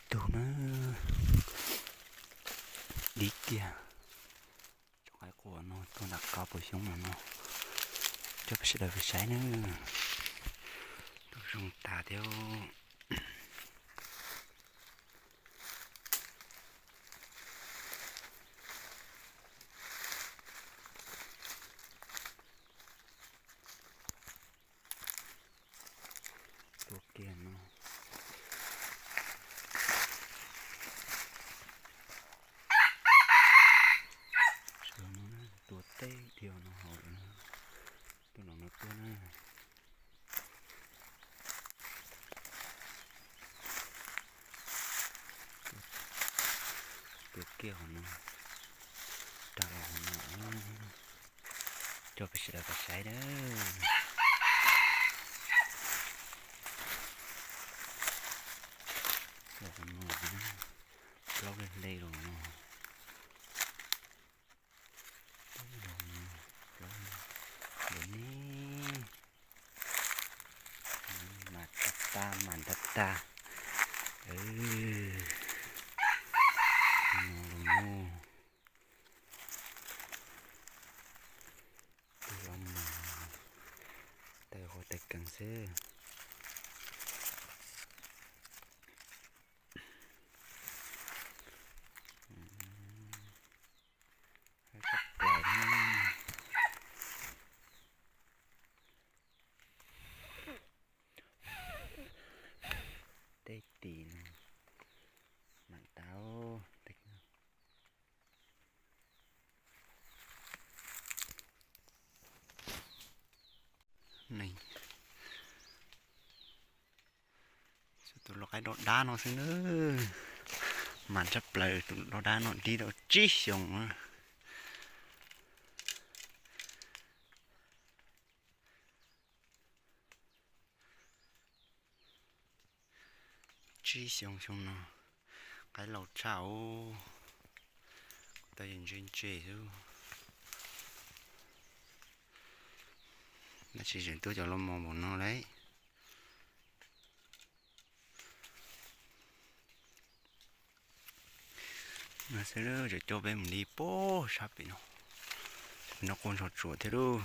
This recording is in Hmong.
Tug na, dib kiag. Tsob qaib qua no tuaj nram qab puas xyoob no no, coj peb sawv daws pais saib na. Tuaj zoo tas thiab. Tuaj kiag no. Sawv no na, tua teb dhia no hauv lawm na. Tuaj no no tuaj na. Tua kiag hauv no, rag los hauv no, coj peb sawv daws pais saib na. Los hauv no, plaub hle hle los no. Plaub hle ne, mas tag tag mas tag tag. No los no. Tus los mas tawg qhov tawg kees xwb. Tshaj plaws. Tej tim no mam tau. Tus lau qaib doj dab no xwb na. Mas tshaj plaws, tus doj dab no dib tau tsib xyoos na. Tsib xyoo xyoo no, qaib laus tshaj os. Tau yog ntse ntse xwb. Tab sis tseem tuaj cov los mos npaum no lauj. No xwb, tseem coj peb mus li puag sab pem no. Pem no quaj ntog tsuas thiab lauj.